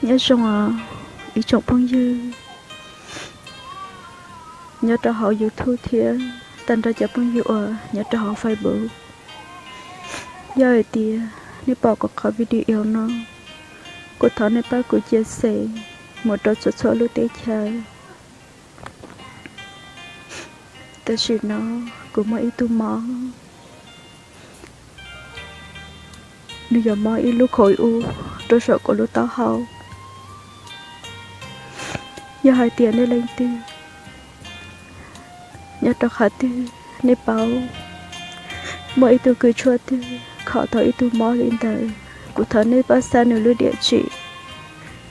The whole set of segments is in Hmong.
Nyob zoo os ib tsoom phooj ywg nyob rau hauv YouTube thiab tag nrho cov phooj ywg uas nyob rau hauv Facebook. Yog hais tias nej pom kuv qhov video no, kuv thov nej pab kuv chia sẻ mus rau txhua txhua lub teb chaws. Tam sim no kuv muaj ib tug mob, nws yog mob ib lub khối u rau saum kuv lub taub hau. Yog hais tias nej leej twg nyob rau qhov twg nej paub muaj ib tug kws tshuaj twg kho tau ib tug mob li ntawd, kuv thov nej pab xa nws lub địa chỉ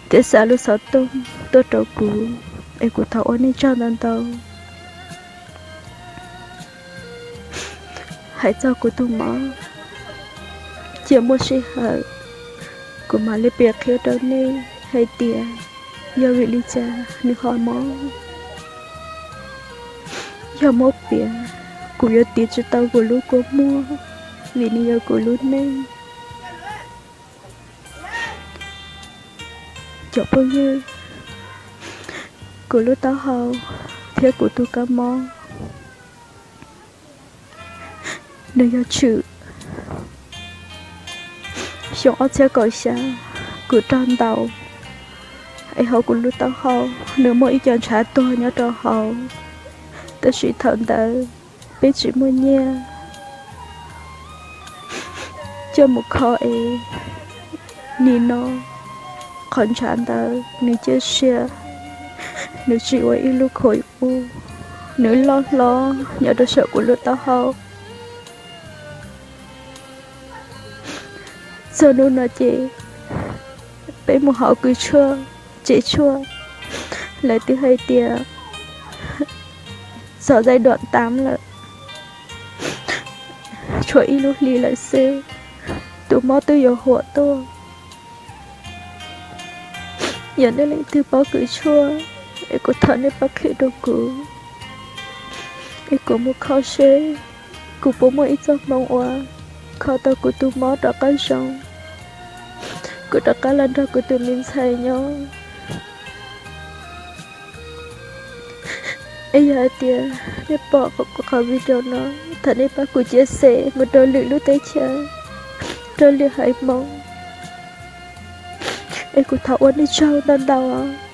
thiab xa lub xov tooj tuaj rau kuv, es kuv thov ua nej tsaug ntau ntau. Hais txog kuv tus mob, cia muaj sij hawm kuv mam li piav qhia rau nej hais tias yog vim li cas nws ho mob. Yog muab piav, kuv yuav tiv tsis tau kuv lub kua muag, vim nws yog kuv lub neej. Cov phooj ywg, kuv lub taub hau thiab kuv tus kab mob nws yog tshwm xyoo ob txhiab kaum xya, kuv raug ntaus es hauv kuv lub taub hau nws muaj ib co ntshav tuag nyob rau hauv. Tab sis thaum ntawd peb tsis muaj nyiaj coj mus kho es nim no qhov ntshav ntawd nws ciaj sia, nws tsis ua ib lub khối u, nws loj hlob nyob rau saum kuv lub taub hau. Txog hnub no ces peb mus hauv kws tshuaj, tsev tshuaj, lawv twb hais tias txog giai đoạn tám lawm, tshuav ib lub hli lawm xwb, tus mob twb yuav huam tuaj. Yog nej leej twg paub kws tshuaj es kuv thov nej pab qhia rau kuv, es kuv mus kho seb kuv puas muaj ib txoj hmoo uas kho tau kuv tus mob rov qab zoo, kuv rov qab los nrog kuv tus me ntxhais nyob. Es yog hais tias nej pom kuv qhov video no, thov nej pab kuv chia sẻ mus rau lwm lub teb chaws, rau lwm haiv Hmoob, es kuv thov ua nej tsaug ntau ntau.